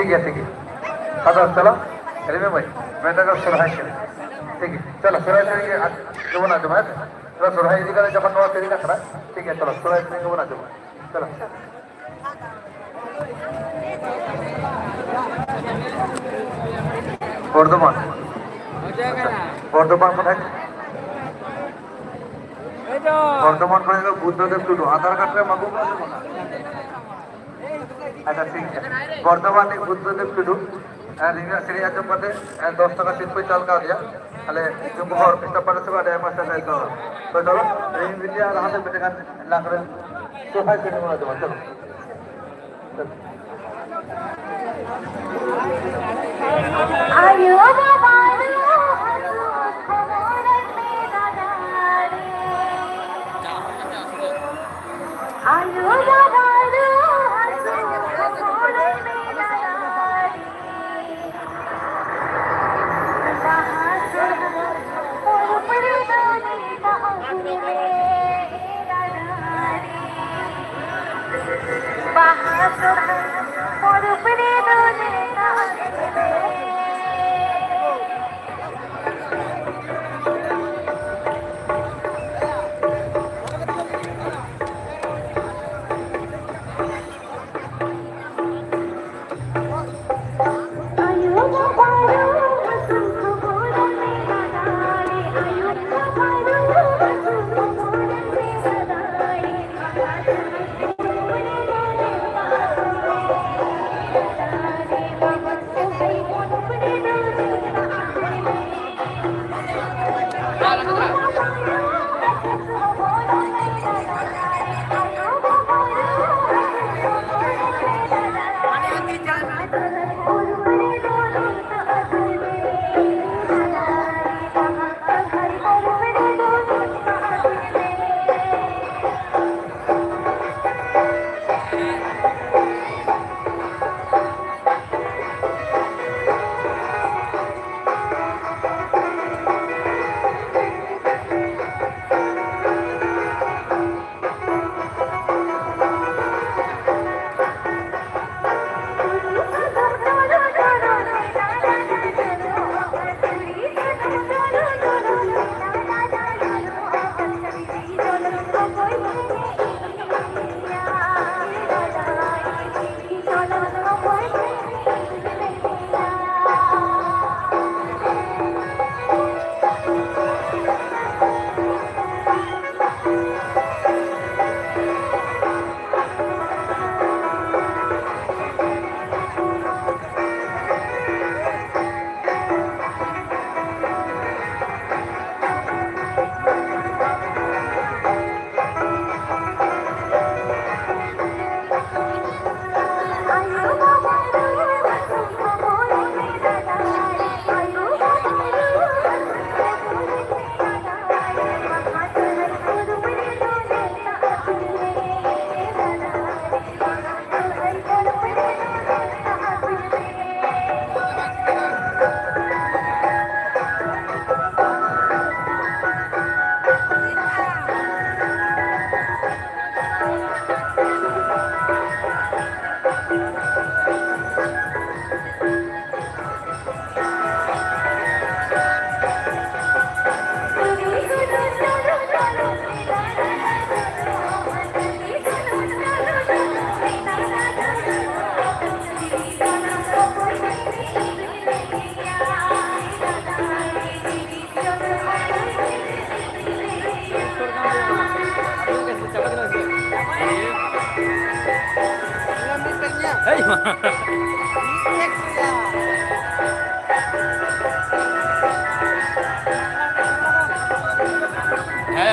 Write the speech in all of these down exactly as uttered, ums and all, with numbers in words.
ᱜᱮᱭᱟ, ᱴᱷᱤᱠ ᱜᱮᱭᱟ᱾ ᱟᱫᱚ ᱪᱚᱞᱚ, ᱨᱤᱢᱤ ᱢᱟᱹᱭ, ᱢᱤᱫᱴᱟᱝ ᱥᱚᱨᱦᱟᱭ ᱥᱮᱨᱮᱧ᱾ ᱴᱷᱤᱠ ᱜᱮᱭᱟ, ᱪᱚᱞᱚ, ᱥᱚᱨᱦᱟᱭ ᱥᱮᱨᱮᱧ ᱜᱮ ᱟᱨ ᱜᱮᱵᱚᱱ ᱟᱸᱡᱚᱢᱟ, ᱦᱮᱸ ᱥᱮ? ᱪᱚᱞᱚ, ᱥᱚᱨᱦᱟᱭ ᱤᱫᱤ ᱠᱟᱛᱮ ᱡᱚᱠᱷᱚᱱ ᱱᱚᱣᱟ ᱥᱮᱨᱮᱧ ᱟᱠᱷᱲᱟ, ᱴᱷᱤᱠ ᱜᱮᱭᱟ, ᱪᱚᱞᱚ, ᱥᱚᱨᱦᱟᱭ ᱥᱮᱨᱮᱧ ᱜᱮᱵᱚᱱ ᱟᱸᱡᱚᱢᱟ᱾ ᱪᱚᱞᱚ᱾ ᱵᱚᱨᱫᱷᱚᱢᱟᱱ᱾ ᱵᱚᱨᱫᱷᱚᱢᱟᱱ ᱠᱷᱚᱱ ᱦᱮᱡ᱾ ᱵᱚᱨᱫᱷᱚᱢᱟᱱ ᱠᱷᱚᱱ ᱫᱚ ᱵᱩᱫᱽᱫᱷᱚᱫᱮᱵ ᱴᱩᱰᱩ, ᱟᱫᱷᱟᱨ ᱠᱟᱨᱰ ᱨᱮ ᱢᱟᱜᱩ ᱠᱚ ᱟᱸᱡᱚᱢ ᱠᱟᱱᱟ? ᱟᱪᱪᱷᱟ, ᱴᱷᱤᱠ ᱜᱮᱭᱟ᱾ ᱵᱚᱨᱫᱷᱚᱢᱟᱱ ᱨᱤᱱᱤᱡ ᱵᱩᱫᱽᱫᱷᱚᱫᱮᱵ ᱴᱩᱰᱩ, ᱟᱨ ᱱᱤᱭᱟᱹ ᱥᱮᱨᱮᱧ ᱟᱸᱡᱚᱢ ᱠᱟᱛᱮ, ᱟᱨ ᱫᱚᱥ ᱴᱟᱠᱟ ᱥᱤᱨᱯᱟᱹᱧ ᱪᱟᱞ ᱠᱟᱣᱫᱮᱭᱟ᱾ ᱛᱟᱦᱞᱮ ᱡᱚᱢ ᱦᱚᱲ ᱠᱷᱨᱤᱥᱴᱟᱵ ᱯᱟᱹᱨᱥᱤ ᱠᱚ ᱟᱹᱰᱤ ᱟᱭᱢᱟ ᱥᱟᱨᱦᱟᱣ ᱠᱚ᱾ ᱛᱚ ᱪᱚᱞᱚ, ᱤᱧ ᱵᱤᱴᱤ ᱟᱨ ᱞᱟᱦᱟ ᱥᱮᱫ ᱢᱤᱫᱴᱮᱱ ᱜᱟᱱ ᱞᱟᱜᱽᱲᱮ ᱥᱚᱨᱦᱟᱭ ᱥᱮᱨᱮᱧ ᱵᱚᱱ ᱟᱸᱡᱚᱢᱟ, ᱪᱚᱞᱚ᱾ ᱟᱭᱳ ᱵᱟᱵᱟ ᱫᱚ ᱦᱟᱹᱥᱩ ᱠᱚ ᱢᱚᱨᱮ ᱢᱮ ᱫᱟᱫᱟ ᱨᱮ᱾ ᱟᱭᱳ ᱵᱟᱵᱟ ᱫᱚ ᱦᱟᱹᱥᱩ ᱠᱚ ᱢᱚᱨᱮ ᱢᱮ ᱫᱟᱫᱟ ᱨᱮ᱾ ᱵᱟᱦᱟ ᱥᱚᱨᱦᱟᱭ ᱯᱚᱨᱚᱵᱽ ᱨᱮᱫᱚ ᱱᱮᱣᱛᱟ ᱟᱹᱜᱩᱭ ᱢᱮ ᱫᱟᱫᱟ ᱨᱮ᱾ ᱵᱟᱦᱟ ᱥᱚᱨᱦᱟᱭ ᱯᱚᱨᱚᱵᱽ ᱨᱮᱫᱚ ᱱᱮᱣᱛᱟ ᱟᱹᱜᱩᱭ ᱢᱮ᱾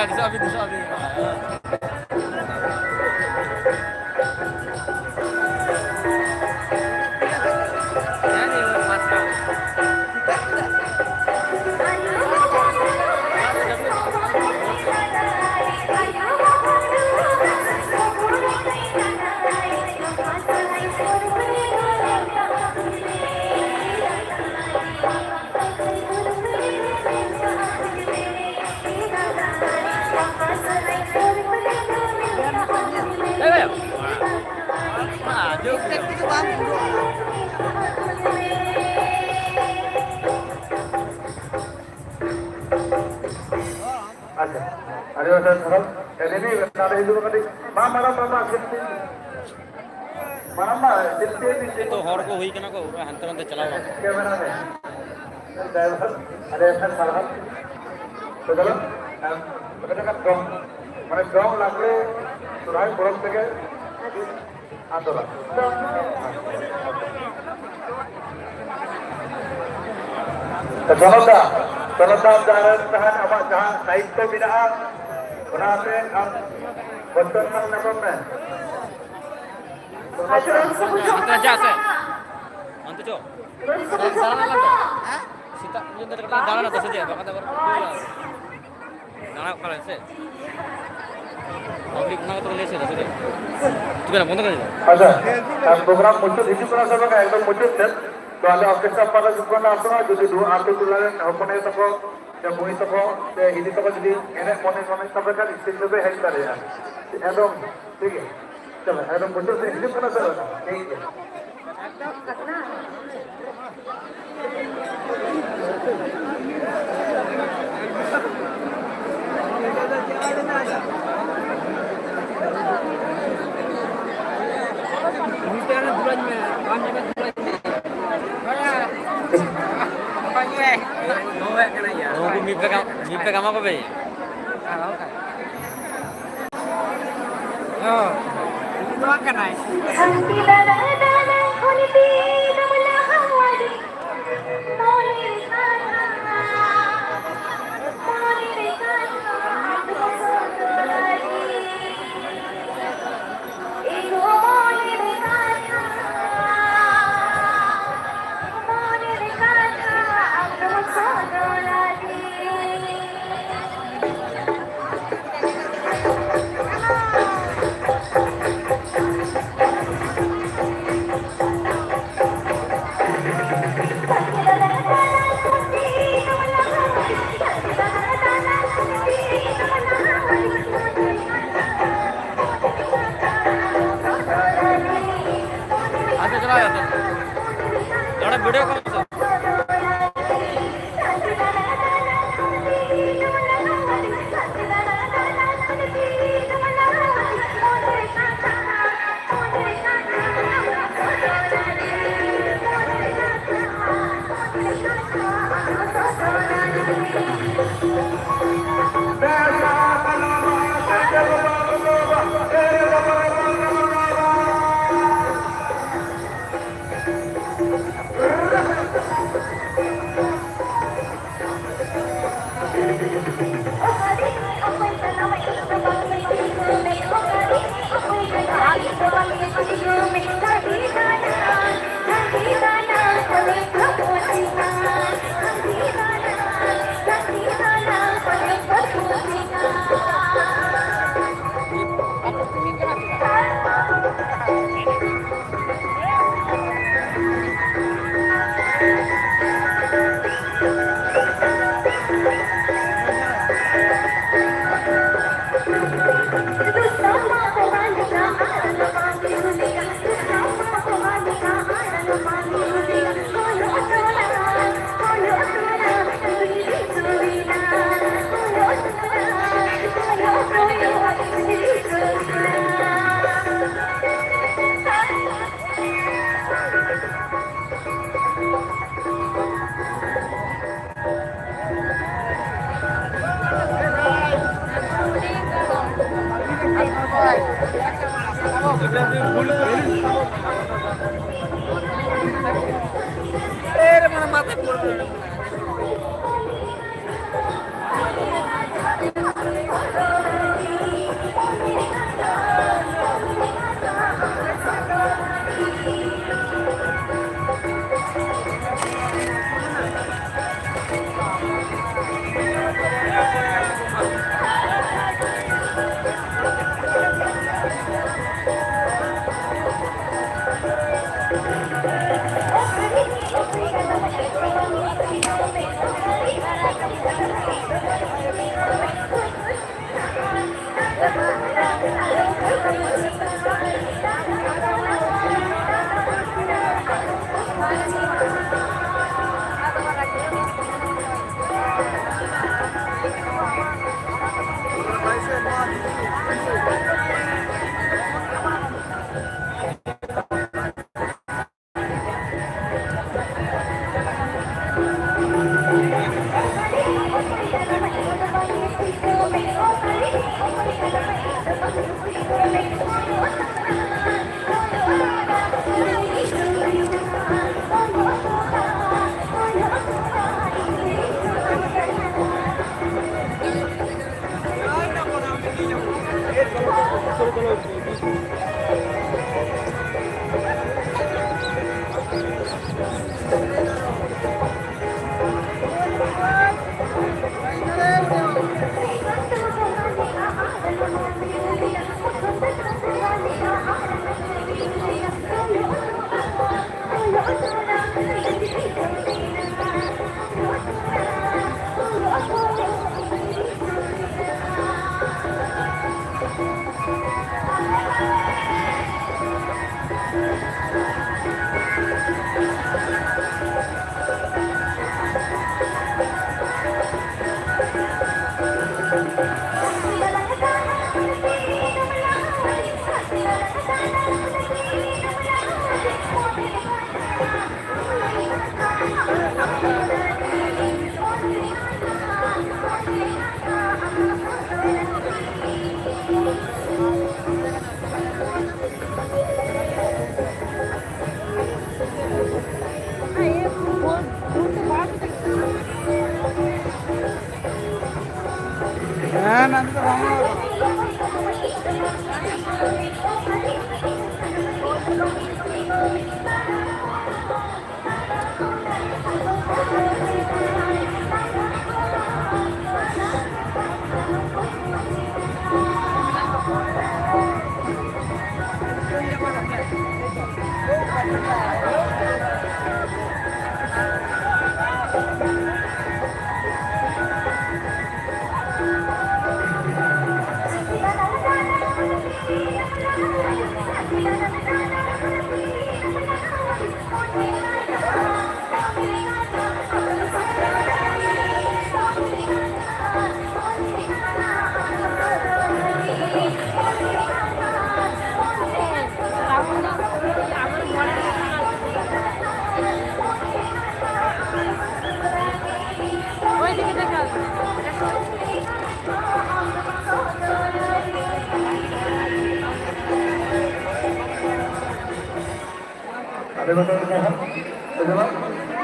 ᱫᱤᱥᱟᱹ ᱟᱹᱵᱤᱱ, ᱫᱤᱥᱟᱹ ᱟᱹᱵᱤᱱ᱾ ᱟᱪᱪᱷᱟ, ᱟᱹᱰᱤ ᱟᱹᱰᱤ ᱥᱟᱨᱦᱟᱣ᱾ ᱮ, ᱫᱤᱫᱤ, ᱱᱚᱰᱮ ᱦᱤᱡᱩᱜ ᱢᱮ ᱠᱟᱹᱴᱤᱡ᱾ ᱢᱟ, ᱢᱟᱲᱟᱝ, ᱢᱟ, ᱢᱟ, ᱠᱟᱹᱴᱤᱡ᱾ ᱢᱟᱲᱟᱝ ᱢᱟ, ᱪᱮᱫ ᱯᱮ ᱤᱫᱤ ᱠᱮᱫ? ᱛᱚ ᱦᱚᱲ ᱠᱚ ᱦᱩᱭ ᱠᱟᱱᱟ ᱠᱚ, ᱦᱟᱱᱛᱮ ᱱᱟᱛᱮ ᱪᱟᱞᱟᱣ ᱵᱟᱝ᱾ ᱠᱮᱢᱮᱨᱟ ᱨᱮ᱾ ᱰᱨᱟᱭᱵᱷᱟᱨ, ᱟᱹᱰᱤ ᱟᱭᱢᱟ ᱥᱟᱨᱦᱟᱣ᱾ ᱛᱚ ᱪᱚᱞᱚ, ᱟᱢ, ᱢᱟᱱᱮ ᱫᱚᱝ, ᱢᱟᱱᱮ ᱫᱚᱝ ᱞᱟᱜᱽᱲᱮ ᱥᱚᱨᱦᱟᱭ ᱯᱚᱨᱚᱵᱽ ᱛᱮᱜᱮ ᱟᱫᱚ ᱵᱟᱝ᱾ ᱛᱚ ᱥᱚᱱᱚᱛ ᱫᱟ, ᱥᱚᱱᱚᱛ ᱫᱟ, ᱡᱟᱦᱟᱸ ᱨᱮ ᱛᱟᱦᱮᱱ ᱟᱢᱟᱜ ᱡᱟᱦᱟᱸ ᱫᱟᱭᱤᱛᱛᱚ ᱢᱮᱱᱟᱜᱼᱟ, ᱚᱱᱟ ᱟᱛᱮ ᱟᱢ ᱵᱚᱪᱪᱚᱱ ᱥᱟᱶ ᱧᱟᱯᱟᱢ ᱢᱮ᱾ ᱟᱪᱪᱷᱟ, ᱚᱱᱛᱮ ᱪᱟᱜ ᱥᱮ? ᱚᱱᱛᱮ ᱪᱚ᱾ ᱫᱟᱬᱟᱱ ᱞᱟᱝ ᱪᱟᱞᱟᱜᱼᱟ᱾ ᱥᱮᱛᱟᱜ ᱯᱚᱨᱡᱚᱱᱛᱚ ᱠᱟᱹᱴᱤᱡ ᱞᱟᱝ ᱫᱟᱬᱟᱱᱟ ᱛᱚ, ᱥᱮ ᱪᱮᱫ? ᱵᱟᱠᱷᱟᱱ ᱫᱚ ᱟᱵᱟᱨ ᱫᱟᱬᱟ ᱚᱠᱟᱨᱮ ᱥᱮ? ᱯᱟᱵᱽᱞᱤᱠ ᱚᱱᱟ ᱠᱟᱛᱷᱟ ᱠᱚ ᱞᱟᱹᱭ ᱥᱮ, ᱥᱮ ᱪᱮᱫ? ᱪᱤᱠᱟᱹᱭᱱᱟ, ᱵᱚᱱᱫᱚ ᱠᱟᱫᱟ? ᱟᱪᱪᱷᱟ, ᱟᱨ ᱯᱨᱳᱜᱨᱟᱢ ᱢᱩᱪᱟᱹᱫ ᱦᱤᱡᱩᱜ ᱠᱟᱱᱟ ᱥᱮ ᱵᱟᱝ? ᱮᱠᱫᱚᱢ ᱢᱩᱪᱟᱹᱫ ᱥᱮᱫ᱾ ᱛᱚ ᱟᱞᱮ ᱚᱨᱠᱮᱥᱴᱨᱟ ᱯᱟᱦᱴᱟ ᱥᱮᱫ ᱠᱷᱚᱱ ᱞᱮ ᱟᱥᱚᱜᱼᱟ, ᱡᱩᱫᱤ ᱱᱚᱣᱟ ᱟᱹᱛᱩ ᱴᱚᱞᱟ ᱨᱮᱱ ᱦᱚᱯᱚᱱ ᱟᱭᱳ ᱛᱟᱠᱚ ᱥᱮ ᱢᱟᱹᱭ ᱛᱟᱠᱚ ᱥᱮ ᱦᱤᱞᱤ ᱛᱟᱠᱚ ᱡᱩᱫᱤ ᱮᱱᱮᱡ ᱢᱚᱱᱮ ᱢᱚᱱᱮ ᱛᱟᱯᱮ ᱠᱷᱟᱱ, ᱥᱴᱮᱡ ᱨᱮᱯᱮ ᱦᱮᱡ ᱫᱟᱲᱮᱭᱟᱜᱼᱟ᱾ ᱮᱠᱫᱚᱢ ᱴᱷᱤᱠ ᱜᱮᱭᱟ᱾ ᱪᱚᱞᱚ, ᱮᱠᱫᱚᱢ ᱢᱩᱪᱟᱹᱫ ᱥᱮᱫ ᱦᱤᱡᱩᱜ ᱠᱟᱱᱟ ᱥᱮ ᱵᱟᱝ? ᱴᱷᱤᱠ ᱜᱮᱭᱟ᱾ ᱱᱩᱠᱩ ᱢᱤᱫ ᱯᱮ ᱠᱟᱢ-, ᱢᱤᱫ ᱯᱮ ᱠᱟᱢᱟ ᱠᱚ ᱵᱮ᱾ ᱦᱮᱸ, ᱩᱱᱤ ᱫᱚ ᱵᱟᱝ ᱠᱟᱱᱟᱭ᱾ ᱟᱫᱚ ᱪᱟᱞᱟᱣ ᱠᱟᱛᱮ ᱱᱚᱰᱮ ᱵᱷᱤᱰᱤᱭᱳ ᱠᱚᱞ ᱥᱮ? ᱟᱹᱰᱤ ᱜᱚᱴᱟᱝ ᱡᱟᱦᱟᱸ ᱡᱮᱢᱚᱱ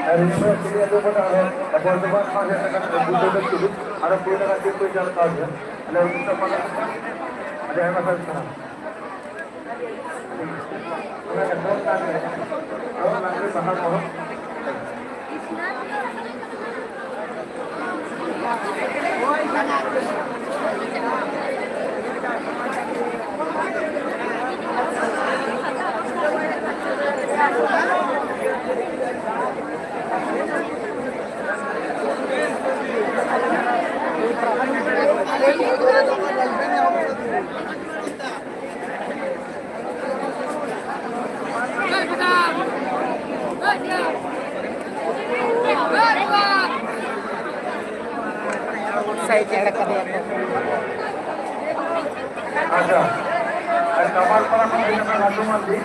ᱟᱨ ᱤᱧ ᱦᱚᱸ ᱠᱩᱞᱤ ᱟᱹᱜᱩ ᱠᱟᱱᱟ, ᱟᱨᱚ ᱟᱵᱚ ᱫᱚ ᱵᱟᱝ ᱠᱷᱟᱱ ᱡᱟᱦᱟᱸ ᱠᱟᱱᱟ, ᱵᱩᱡᱷᱟᱹᱣ ᱫᱚ ᱪᱮᱫ? ᱟᱨᱚ ᱠᱩᱲᱤ ᱴᱟᱠᱟ ᱪᱮᱫ ᱠᱚ ᱪᱟᱞ ᱠᱟᱣ ᱜᱮᱭᱟ? ᱟᱞᱮ ᱩᱱᱤᱥᱥᱚ ᱯᱟᱸᱪ ᱟᱹᱰᱤ ᱟᱭᱢᱟ ᱥᱟᱨᱦᱟᱣ᱾ ᱚᱱᱟ ᱜᱮ ᱫᱚᱥ ᱞᱟᱠᱷ ᱨᱮ, ᱫᱚᱥ ᱞᱟᱠᱷ ᱨᱮ ᱵᱟᱦᱟ ᱯᱚᱨᱚᱵᱽ᱾ ᱥᱟᱭᱤᱡ ᱮᱲ ᱠᱟᱫᱮᱭᱟ ᱠᱚ᱾ ᱟᱪᱪᱷᱟ, ᱟᱨ ᱠᱟᱢᱟᱞ ᱯᱟᱲᱟ ᱠᱷᱚᱱ ᱦᱮᱡ ᱟᱠᱟᱱ ᱞᱟᱹᱴᱩ ᱢᱟᱹᱡᱷᱤ᱾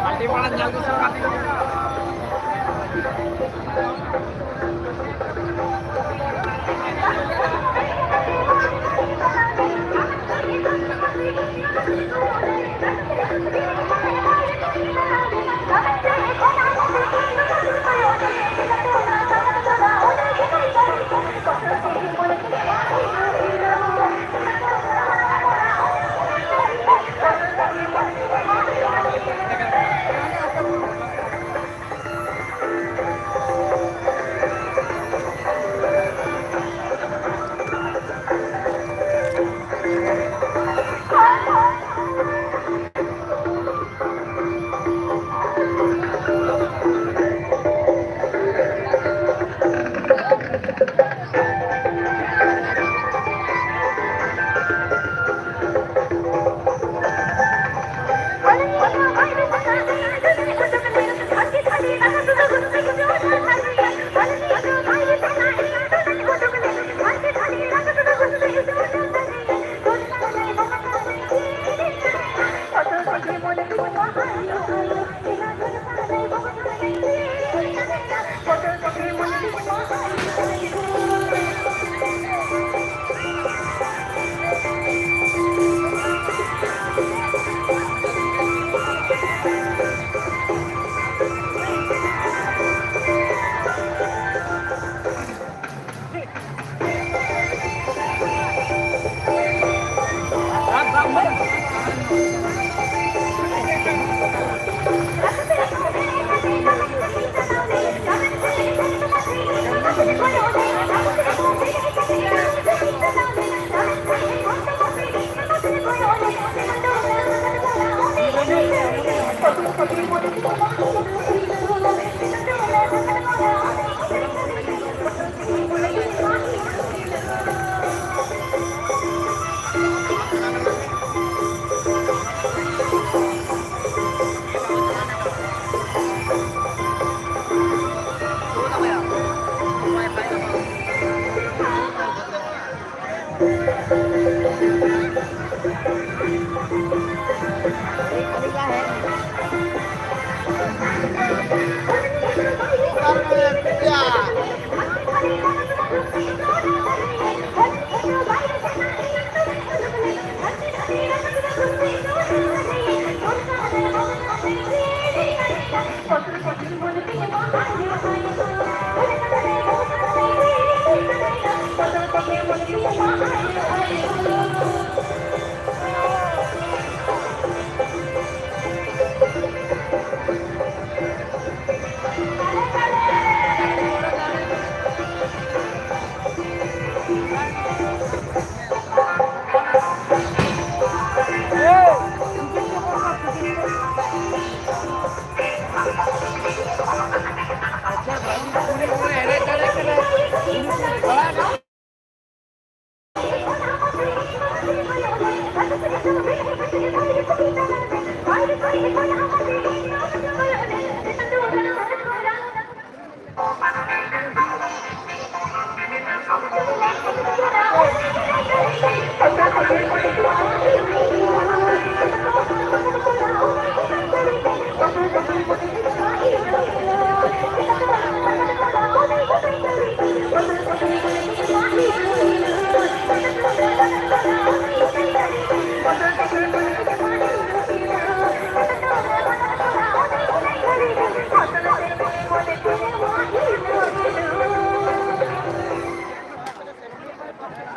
ᱟᱹᱰᱤ ᱢᱟᱨᱟᱝ ᱧᱮᱞ ᱫᱤᱥᱚᱢ ᱠᱟᱱ ᱛᱟᱵᱚᱱᱟ᱾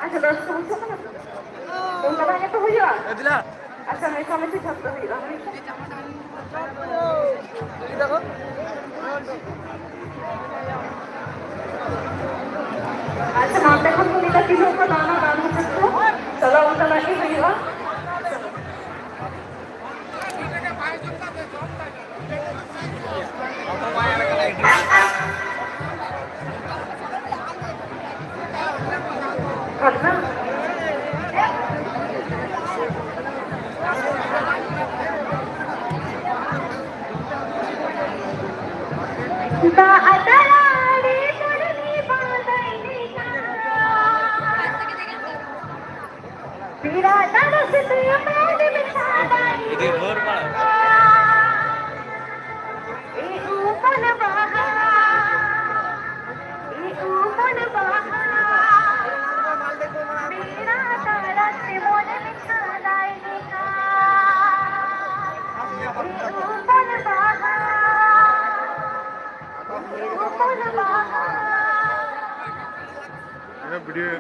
ᱟᱪᱪᱷᱟ, ᱫᱚᱥ ᱠᱚ ᱵᱩᱡᱷᱟᱹᱜ ᱠᱟᱱᱟ ᱛᱚ? ᱚᱱᱠᱟ ᱵᱟᱝ ᱮᱛᱚ ᱦᱩᱭᱩᱜᱼᱟ? ᱮ ᱫᱤᱞᱟ᱾ ᱟᱪᱪᱷᱟ, ᱢᱮᱥᱟᱢᱤᱥᱤ ᱡᱷᱚᱛᱚ ᱦᱩᱭᱩᱜᱼᱟ, ᱦᱳᱭ ᱥᱮ? ᱟᱪᱪᱷᱟ, ᱱᱚᱛᱮ ᱠᱷᱚᱱ ᱩᱱᱤ ᱫᱚ ᱛᱤᱱᱟᱹᱜ ᱠᱚ ᱫᱟᱱᱟ, ᱵᱟᱨ ᱵᱚᱪᱷᱚᱨ ᱠᱚ᱾ ᱪᱚᱞᱚ, ᱚᱱᱠᱟᱱᱟᱜ ᱜᱮ ᱦᱩᱭᱩᱜᱼᱟ᱾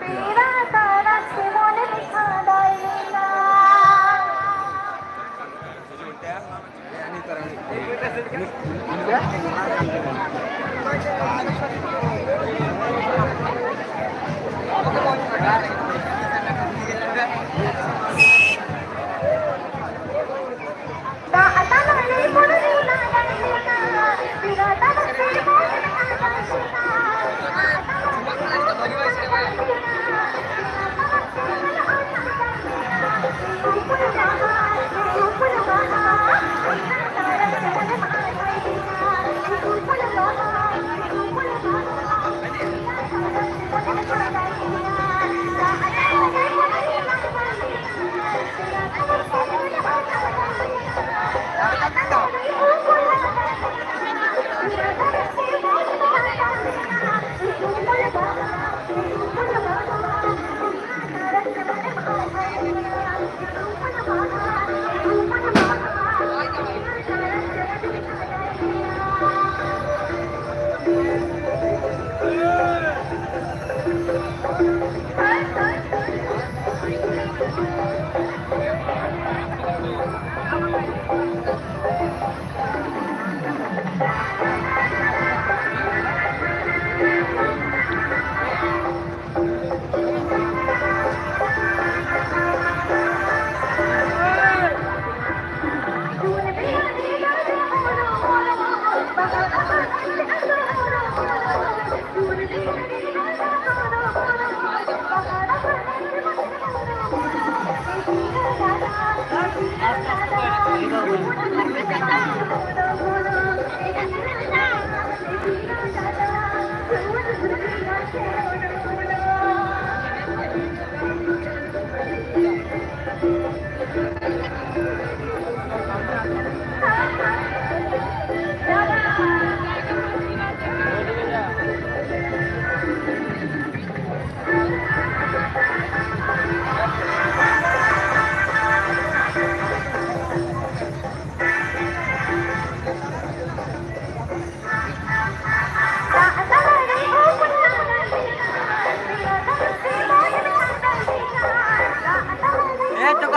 ᱵᱮᱲᱟ ᱛᱟᱨᱟᱥ ᱢᱚᱱᱮ ᱢᱮ ᱪᱷᱟᱰᱟᱭ ᱞᱮᱠᱟ᱾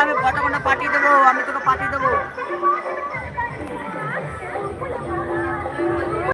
আমি ফটো কোনো পাঠিয়ে দেবো, আমি তোকে পাঠিয়ে দেবো।